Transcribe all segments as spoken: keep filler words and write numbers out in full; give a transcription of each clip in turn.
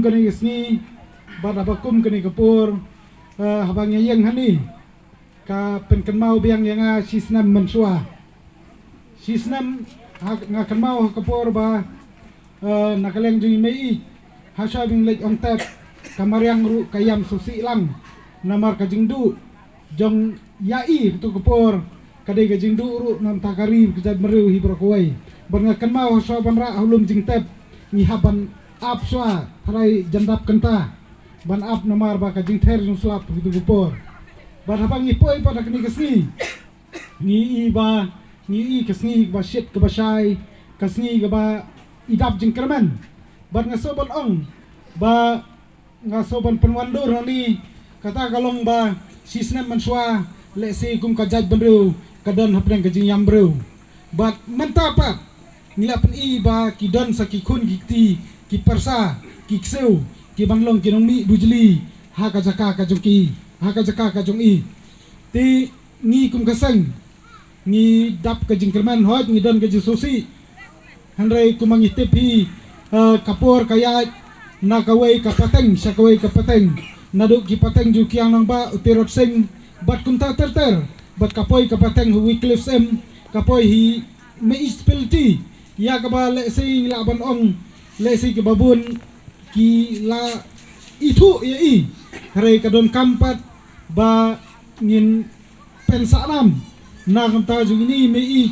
Kane ka sngi bad haba kum kane ka por, eh, haba nga ïeng hangne, ka pynkynmaw biang ïa nga shi snem mynshuwa. Shi snem ha, nga kynmaw ha ka por ba, eh, na ka liang jong i mei, hashuwa ba ngin leit ong tep, ka mariang ruh ka ïam sngewsih lang. Namar ka jingduh jong ïa i ha kato ka por ka dei ka jingduh ruh na ka bynta ka ri ka jaitbynriew hi baroh kawei. Bad nga kynmaw hashuwa ban rah ha u lum jingtep, ngi hap ban ap shuwa tharai jan dap kynta ban ap namar ba ka jingther jong slap ha kato ka por. Bad haba ngi poi pat ha kane ka sngi, ngi i ba, ngi i ka sngi kaba shit kaba shai, ka sngi kaba i dap jingkyrmen. Bad nga sngew ban ong ba, nga sngew ban pynwandur nangne, kata ka long ba shi snem mynshuwa, lehse kum ka jaitbynriew ka don hapdeng ka jingïam briew. Bad mynta pat ngi la pyni ba ki don sa ki khun ki kti, ki pyrsa, ki ksiew, ki ban long ki nongmih bujli ha ka jaka ka jong ki, ha ka jaka ka jong i. Te ngi kum ka seng ngi dap ka jingkyrmen, hooid ngi don ka jingsngewsih. Hynrei kumba ngi tip hi, eh, ka por ka ïaid na kawei ka pateng sha kawei ka pateng. Naduh ki pateng jong u Kiang Nangbah, u Tirot Sing, bad kumta ter ter, bad ka poi ka pateng ha Wycliffe Syiem, ka poi hi Municipality, ïa kaba lehse lah ban ong, lehse kiba bun ki la ithuh ïa i. Hynrei ka donkam pat ba ngin pynsah nam na ka bynta jong ine i mei i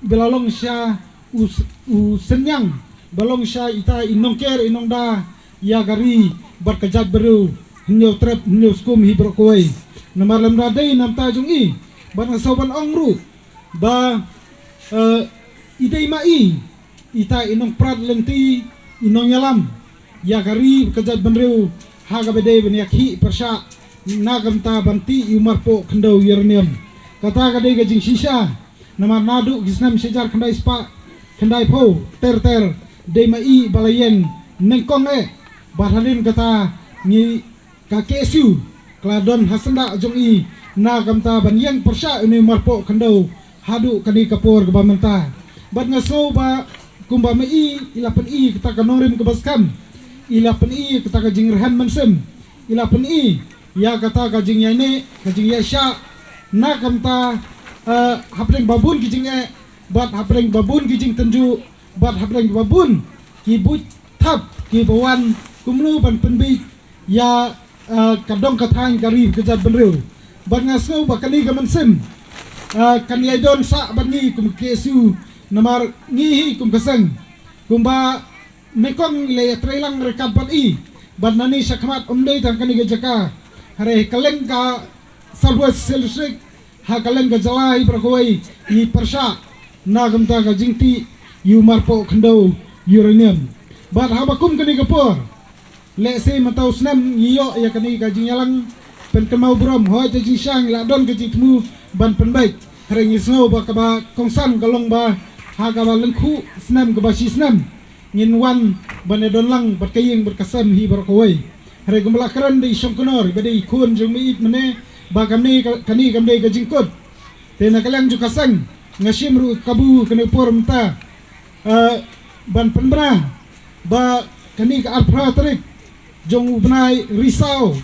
ba la long sha u, u synñiang, ba long sha ita i nongker i nongda ïa ka ri bad ka jaitbynriew, hynñiew trep hynñiew skum hi baroh kawei. Namar lem da dei na ka bynta jong i, bad nga sngew ban ong ruh ba, eh, i dei ma i ita i nongprat lynti, i nongïalam ïa ka ri ka jaitbynriew ha kaba dei ban ïakhih pyrshah na ka bynta ban tih ïa u marpoh khyndew uranium. Kata ka dei ka jingshisha, namar naduh ki snem shi hajar khyndai spah khyndai phew ter ter, dei ma i ba la ïeng nyngkong eh. Bad hadien kata ngi, ka K S U ka la don ha syndah jong i na ka bynta ban ïeng pyrshah ïa une u marpoh khyndew haduh kane ka por kaba mynta. Bad nga sngew ba kumba ma i, i la pyni kata ka nongrim kaba skhem, i la pyni kata ka jingrhem mynsiem, i la pyni ïa kata ka jingïaineh, ka jingïaishah na ka bynta, eh, hapdeng ba bun ki jingeh bad hapdeng ba bun ki jingtynjuh bad hapdeng ba bun ki buit thap kiba wan kumno ban pynbiej ïa, eh, ka dong ka thaiñ ka ri ka jaitbynriew. Bad nga sngew ba kane ka mynsiem, eh, kan ïai don sah bad ngi kum ka K S U, namar ngi hi kum ka seng, kumba nyngkong ngi la ïatreilang ryngkat bad i, bad nangne shakhmat ym dei tang kane ka jaka, hynrei ha kylleng ka South West Khasi Hills District, ha kylleng ka jylla hi baroh kawei ngi pyrshah na ka bynta ka jingtih ïa u marpoh khyndew uranium. Bad haba kum kane ka por, lehse mynta u snem ngi ïoh ïa kane ka jingïalang pynkynmaw burom, hooid ka jingshisha ngi la don ka jingthmu ban pynbeit. Hynrei ngi sngew ba kaba kongsan ka long ba ha kaba lyngkhuh snem kaba shi snem ngin wan ban ïadon lang bad ka ïing bad ka sem hi baroh kawei. Hynrei kumba la kren da i Shongknor iba dei i khun jong i mynne, ba kane ka, kane kam dei ka jingkut. Te na ka liang jong ka seng, nga shim ruh kabu kane por mynta, eh, ban pynbna ba kane ka arphew tarik jong u bnai Risaw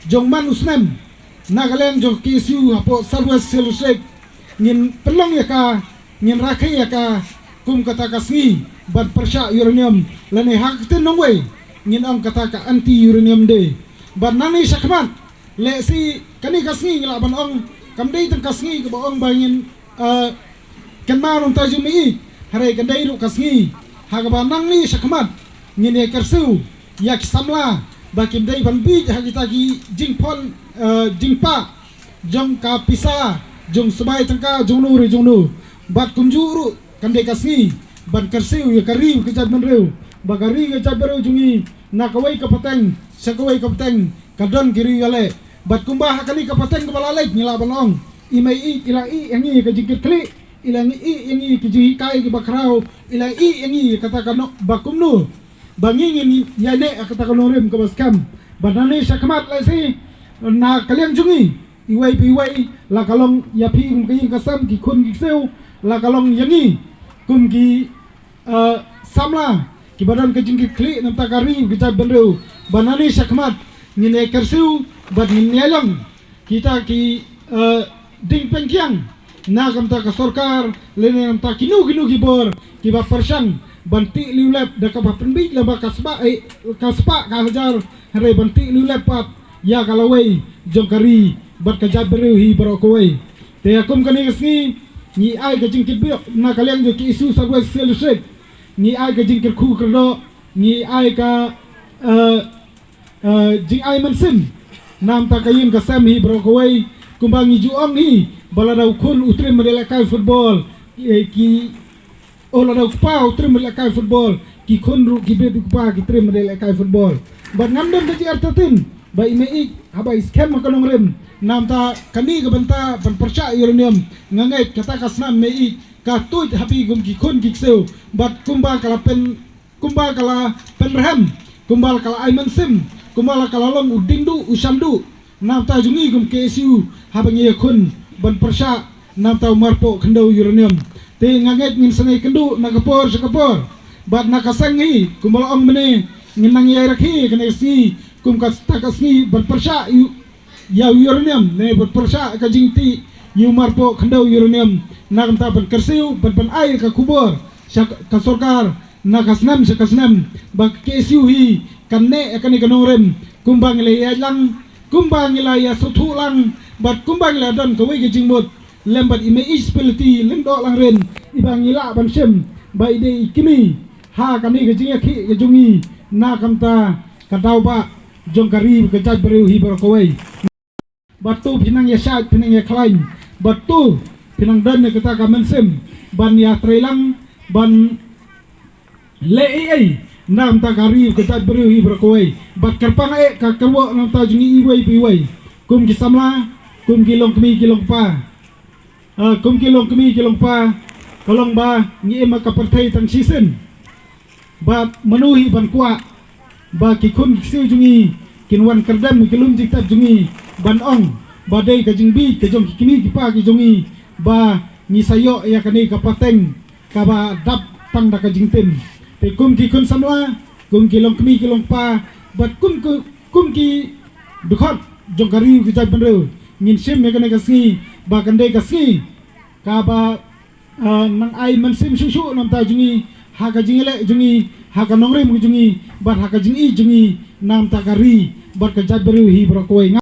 jong man u snem, na ka liang jong ka K S U hapoh South West Khasi Hills District ngin pynlong ïa ka, ngin rakhe ïa ka kum kata ka sngi ban pyrshah uranium, lane ha ka ktien nongwei ngin ong kata ka Anti Uranium Day. Bad nangne shakhmat, lehse kane ka sngi ngi lah ban ong kam dei tang ka sngi kaba ong ba ngin, eh, kynmaw na ka bynta jong i mei i, hynrei kan dei ruh ka sngi ha kaba nangne shakhmat ngin ïa kyrsiew ïa ki samla ba kim dei ban bieit ha kita ki jingphon, eh, jingpah jong ka pisa, jong sbai tyngka, jong no re jong no. Bad kumjuh ruh kan dei ka sngi ban kyrsiew ïa ka ri ka jaitbynriew, ba ka ri ka jaitbynriew jong i na kawei ka pateng sha kawei ka pateng ka don ki riewïaleh. Bad kumba ha kane ka pateng kaba la leit ngi lah ban ong, i mei i i la ïeh ïa ngi ka jingkitkhlieh, i la ïeh ïa ngi ka jinghikai kaba khraw, i la ïeh ïa ngi kata ka nongrim ba kumno ba ngi ngin ïaineh ïa kata ka nongrim kaba skhem. Bad nangne shakhmat lehse na ka liang jong i, iwei pa iwei, la ka long ïa phi kum ka ïing ka sem, ki khun ki ksiew, la ka long ïa ngi kum ki, eh, samla kiba don ka jingkitkhlieh na ka bynta ka ri ka jaitbynriew, Ba nane shakhmat ngin ïa kyrsiew bad ngin ïa long kita ki, eh, ding pengkiang na ka bynta ka sorkar lane na ka bynta kino kino ki bor kiba pyrshang ban tih liulep da kaba pynbeit lem bad ka spah, eh, ka spah ka hajar, hynrei ban tih liulep pat ïa ka lawei jong ka ri bad ka jaitbynriew hi baroh kawei. Te kum kane ka sngi ngi ai ka jingkitbok na ka liang jong ka KSU South West Khasi Hills District, ngi ai ka jingkyrkhu kyrdoh, ngi ai ka, eh, eh, jingai mynsiem na ka bynta ka ïing ka sem hi baroh kawei. Kumba ngi ju ong hi ba lada u khun u triem ban lehkai football, eh, ki, oh, lada u kpa u triem ban lehkai football, ki khun ruh ki bit u kpa ki triem ban lehkai football. Bad ngam don ka jingïartatien ba i mei i haba i skhem ha ka nongrim na ka bynta kane ka bynta ban pyrshah ïa u niam. Nga ngeit kata ka snam mei i ka tuid ha phi kum ki khun ki ksiew bad kumba ka la pyn kumba ka la pynrhem, kumba ka la ai mynsiem, kumba ka la long u diengduh u shanduh na ka bynta jong ngi kum KSU haba ngi ïakhun ban pyrshah na ka bynta u marpoh khyndew uranium. Te nga ngeit ngin sa ïakynduh na ka por sha ka por bad na ka seng hi kumba la ong mynne ngin nang ïai rakhe kane ka sngi kum kata ka sngi ban pyrshah ïa u uranium ne ban pyrshah ka jingtih ïa u marpoh khyndew uranium na ka bynta ban kyrsiew bad ban ai ka khubor sha ka sorkar na ka snem sha ka snem ba ka KSU hi kan neh ïa kane ka nongrim kumba ngi la ïalang, kumba ngi la ïasngewthuh lang bad kumba ngi la don kawei ka jingmut lem bad i mei i Spility Lyngdoh Langrin, iba ngi lah ban shim ba i dei i kmie ha kane ka jingïakhih ka jong ngi na ka bynta ka daw ba jong ka ri ka jaitbynriew hi baroh kawei. Bad to phi nang ïashad, phi nang ïakhlaiñ, bad to phi nang don ïa kata ka mynsiem ban ïatreilang ban leh ei ei na ka bynta ka ri ka jaitbynriew hi baroh kawei. Bad kyrpang eh ka kyrwoh na ka bynta jong ngi iwei pa iwei kum ki samla, kum ki longkmie ki longkpa. Ah, kum ki longkmie ki longkpa, ka long ba ngi im ha ka pyrthei tang shisien. Bad mano hi ban kwah ba ki khun ki ksiew jong ngi kin wan kyrdem ki lum jingtep jong ngi ban ong ba dei ka jingbieit ka jong ki kmie ki kpa ki jong ngi ba ngi sa ïoh ïa kane ka pateng kaba dap tang da ka jingtim. Te kum ki khun samla, kum ki longkmie ki longkpa bad kum ki, kum ki dkhot jong ka ri ka jaitbynriew, ngin shim ïa kane ka sngi ba kan dei ka sngi kaba, ah, nang ai mynsiem shuh shuh na ka bynta jong ngi ha ka jingïaleh jong ngi, ha ka nongrim ka jong ngi bad ha ka jingïeit jong ngi na ka bynta ka ri bad ka jaitbynriew hi baroh kawei.